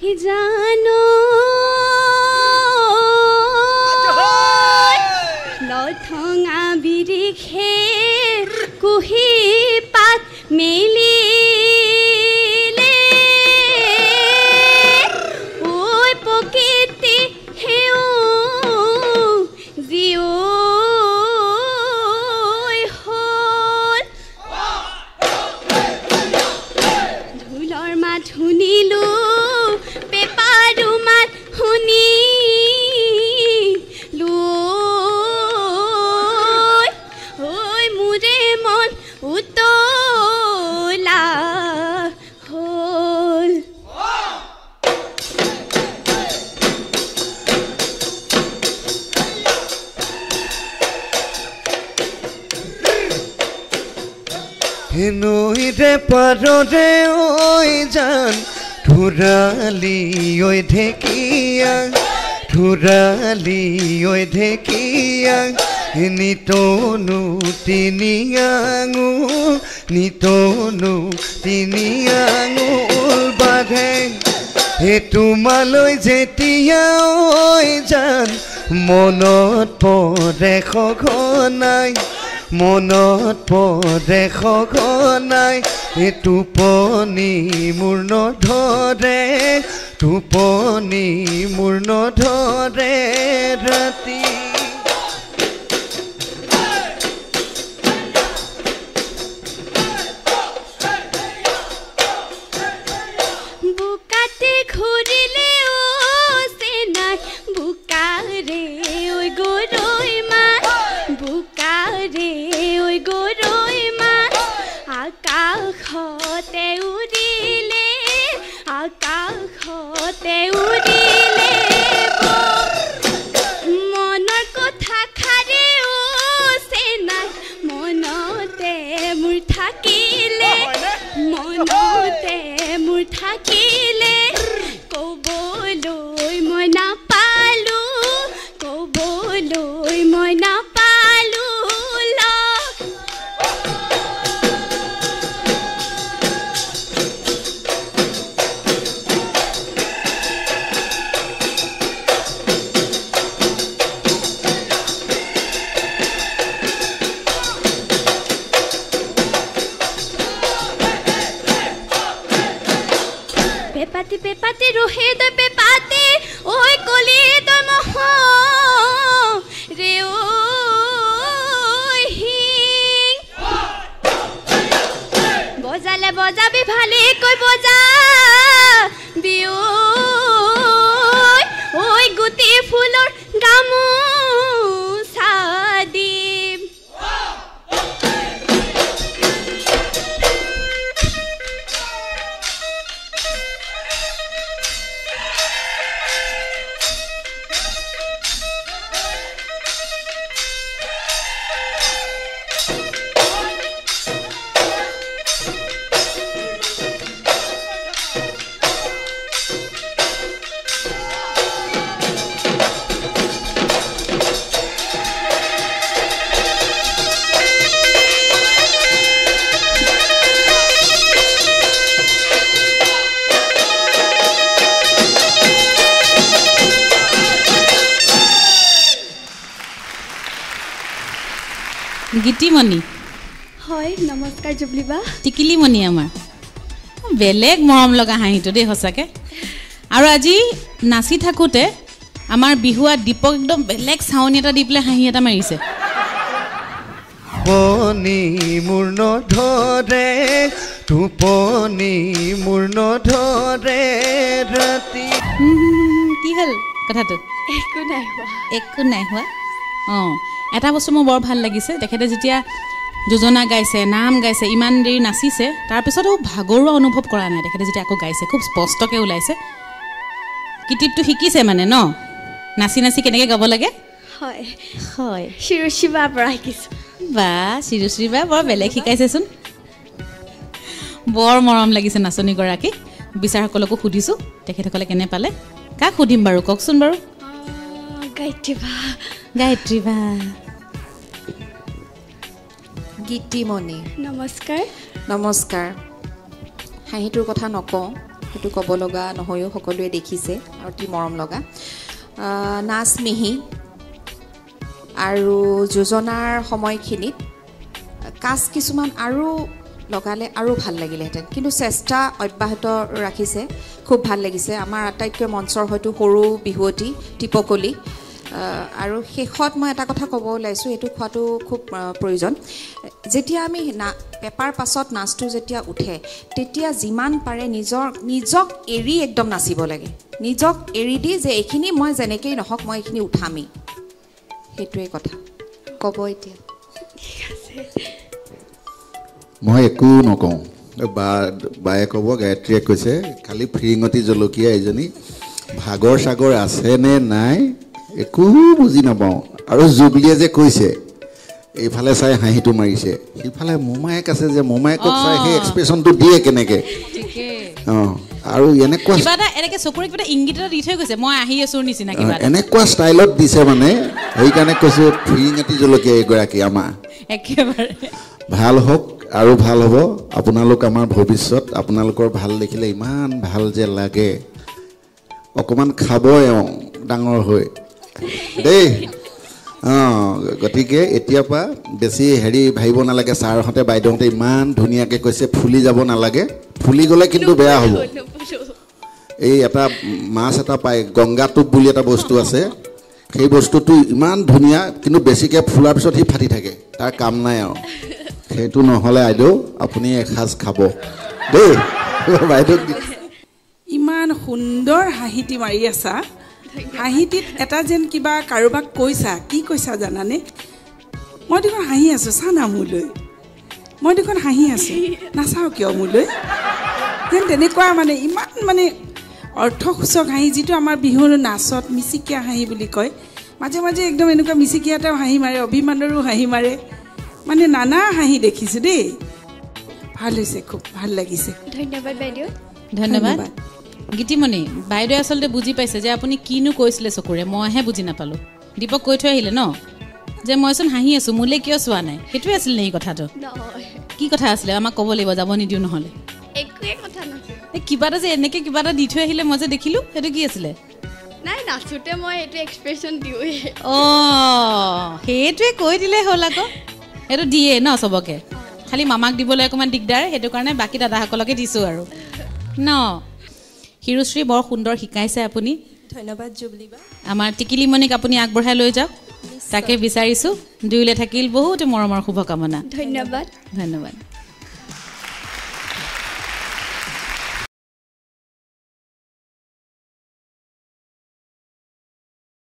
জানো লঠঙা বিৰিখে কুহি পাত মেলিলে ঐ প্ৰকৃতি সেউ জিঅ হ'ল ঢোলৰ মাত শুনিলো পেপাৰো মাত শুনিলো ঐ মোৰে মন উতলা হ'ল। নৈৰে পাৰৰে ঐ জান ঠুৰালি ঐ ঢেকীয়া ঠুৰালি ঐ ঢেকীয়া নিতনু তিনি আঙুল নিতনু তিনি আঙুল বাঢ়ে হে তোমালৈ যেতিয়া ঐ জান মনত পৰে সঘনাই মনত পৰে সঘনাই এ টোপনি মোৰ নধৰে টোপনি মোৰ নধৰে ৰাতি। বুকাতে ঘূৰিলে অ চেনাই বুকাৰে ঐ গৰৈ মাছ বুকাৰে ঐ গৰৈ মাছ আকাশতে উৰিলে আকাশতে উৰিলে মনৰ কথা খাৰে অ চেনাই মনতে মোৰ থাকিলে মনতে মোৰ থাকিলে ক'বলৈ মই নাপালো ক'বলৈ মই নাপালো লগ। পেপাতে পেপাতে রহে দে পেপাতে ওই কলি দমহ রে ওই হিং বজালে বজাবি ভালে কৈ বজাবি ঐ ঐ গুটি ফুলৰ গামোচা দিম। গীতিমণি হয়, নমস্কাৰ জুবলি বা। টিকিলিমণি আমাৰ বেলেগ মৰম লগা হাঁহিটো দেই সঁচাকৈ। আৰু আজি নাচি থাকোঁতে আমাৰ বিহুৱা দীপক একদম বেলেগ চাৱনি এটা দি পেলাই হাঁহি এটা মাৰিছে। টোপনি মোৰ নধৰে টোপনি মোৰ নধৰে ৰাতি। কি হ'ল কথাটো? একো নাই হোৱা। একো নাই হোৱা। অঁ, এটা বস্তু মোৰ বৰ ভাল লাগিছে, তেখেতে যেতিয়া যোজনা গাইছে, নাম গাইছে, ইমান দেৰি নাচিছে, তাৰপিছতো ভাগৰুৱা অনুভৱ কৰা নাই। তেখেতে যেতিয়া আকৌ গাইছে খুব স্পষ্টকৈ ওলাইছে। কিটিপটো শিকিছে মানে ন, নাচি নাচি কেনেকৈ গাব লাগে? হয় হয়, শিৰোশী বাৰ পৰা শিকিছোঁ। বা শিৰোশ্ৰী বা বৰ বেলেগ শিকাইছেচোন। বৰ মৰম লাগিছে নাচনীগৰাকীক। বিচাৰসকলকো সুধিছোঁ তেখেতসকলে কেনে পালে। কাক সুধিম বাৰু কওকচোন বাৰু? গায়ত্ৰী বা। গায়ত্ৰী বা। গীতিমণি নমস্কাৰ। নমস্কাৰ। হাঁহিটোৰ কথা নকওঁ, সেইটো ক'ব লগা নহয়ো, সকলোৱে দেখিছে, অতি মৰম লগা নাচ মিহি। আৰু যোজনাৰ সময়খিনিত কাজ কিছুমান আৰু লগালে আৰু ভাল লাগিলেহেঁতেন, কিন্তু চেষ্টা অব্যাহত ৰাখিছে, খুব ভাল লাগিছে। আমাৰ আটাইতকৈ মঞ্চৰ হয়তো সৰু বিহুৱতী টিপকলি। আৰু শেষত মই এটা কথা ক'ব ওলাইছোঁ, এইটো খোৱাটো খুব প্ৰয়োজন। যেতিয়া আমি পেপাৰ পাছত নাচটো যেতিয়া উঠে, তেতিয়া যিমান পাৰে নিজক এৰি একদম নাচিব লাগে, নিজক এৰি দি যে এইখিনি মই যেনেকেই নহওক মই এইখিনি উঠামেই, সেইটোৱেই কথা ক'ব। এতিয়া মই একো নকওঁ, বায়ে ক'ব। গায়ত্ৰীয়ে কৈছে খালি ফিৰিঙতি জলকীয়া এইজনী, ভাগৰ চাগৰ আছেনে নাই একো বুজি নাপাওঁ। আৰু জুবলিয়ে যে কৈছে এইফালে চাই হাঁহিটো মাৰিছে, সিফালে মোমায়েক আছে যে মোমায়েকক চাই সেই এক্সপ্ৰেশ্যনটো দিয়ে কেনেকৈ। অঁ, আৰু এনেকুৱা এনেকুৱা ষ্টাইলত দিছে, মানে সেইকাৰণে কৈছোঁ ফিৰিঙতি জলকীয়া এইগৰাকী আমাৰ। একেবাৰে ভাল হওক আৰু ভাল হ'ব। আপোনালোক আমাৰ ভৱিষ্যত, আপোনালোকৰ ভাল দেখিলে ইমান ভাল যে লাগে। অকণমান খাব এওঁ ডাঙৰ হৈ দেই। অঁ, গতিকে এতিয়াৰ পৰা বেছি হেৰি ভাবিব নালাগে। ছাৰহঁতে বাইদেউহঁতে ইমান ধুনীয়াকৈ কৈছে, ফুলি যাব নালাগে, ফুলি গ'লে কিন্তু বেয়া হ'ব। এই এটা মাছ এটা পায়, গংগাটোপ বুলি এটা বস্তু আছে, সেই বস্তুটো ইমান ধুনীয়া, কিন্তু বেছিকৈ ফুলাৰ পিছত সি ফাটি থাকে, তাৰ কাম নাই আৰু। সেইটো নহ'লে আইদেউ আপুনি এসাঁজ খাব দেই। বাইদেউ ইমান সুন্দৰ হাঁহিটি মাৰি আছা, হাঁহিটিত এটা যেন কিবা কাৰোবাক কৈছা, কি কৈছা জানানে? মই দেখোন হাঁহি আছোঁ, চা না মোলৈ, মই দেখোন হাঁহি আছোঁ, নাচাওঁ কিয় মোলৈ, যেন তেনেকুৱা মানে ইমান মানে অৰ্থসূচক হাঁহি, যিটো আমাৰ বিহুৰ নাচত মিচিকীয়া হাঁহি বুলি কয়। মাজে মাজে একদম এনেকুৱা মিচিকীয়া এটাও হাঁহি মাৰে, অভিমানৰো হাঁহি মাৰে, মানে নানা হাঁহি দেখিছোঁ দেই। ভাল হৈছে, খুব ভাল লাগিছে। ধন্যবাদ বাইদেউ। ধন্যবাদ গীতিমণি। বাইদেৱে আচলতে বুজি পাইছে যে আপুনি কিনো কৈছিলে চকুৰে, মইহে বুজি নাপালোঁ। দীপক কৈ থৈ আহিলে ন যে মইচোন হাঁহি আছোঁ, মোলৈ কিয় চোৱা নাই, সেইটোৱে আছিল নেকি কথাটো? কি কথা আছিলে আমাক ক'ব লাগিব, যাব নিদিওঁ নহ'লে। কিবা এটা যে এনেকৈ কিবা এটা দি থৈ আহিলে মই যে দেখিলোঁ, সেইটো কি আছিলে? নাই, নাচোঁতে মই এইটো এক্সপ্ৰেশ্যন দিওঁৱেই। অঁ, সেইটোৱে কৈ দিলেই হ'ল আকৌ। সেইটো দিয়ে ন চবকে, খালি মামাক দিবলৈ অকণমান দিগদাৰ, সেইটো কাৰণে বাকী দাদাসকলকে দিছোঁ আৰু ন। হিৰোশ্ৰী বৰ সুন্দৰ শিকাইছে আপুনি। ধন্যবাদ জুবলিবা। আমাৰ টিকিলিমণিক আপুনি আগবঢ়াই লৈ যাওক, তাকে বিচাৰিছোঁ। দুয়োলৈ থাকিল বহুত মৰমৰ শুভকামনা। ধন্যবাদ। ধন্যবাদ।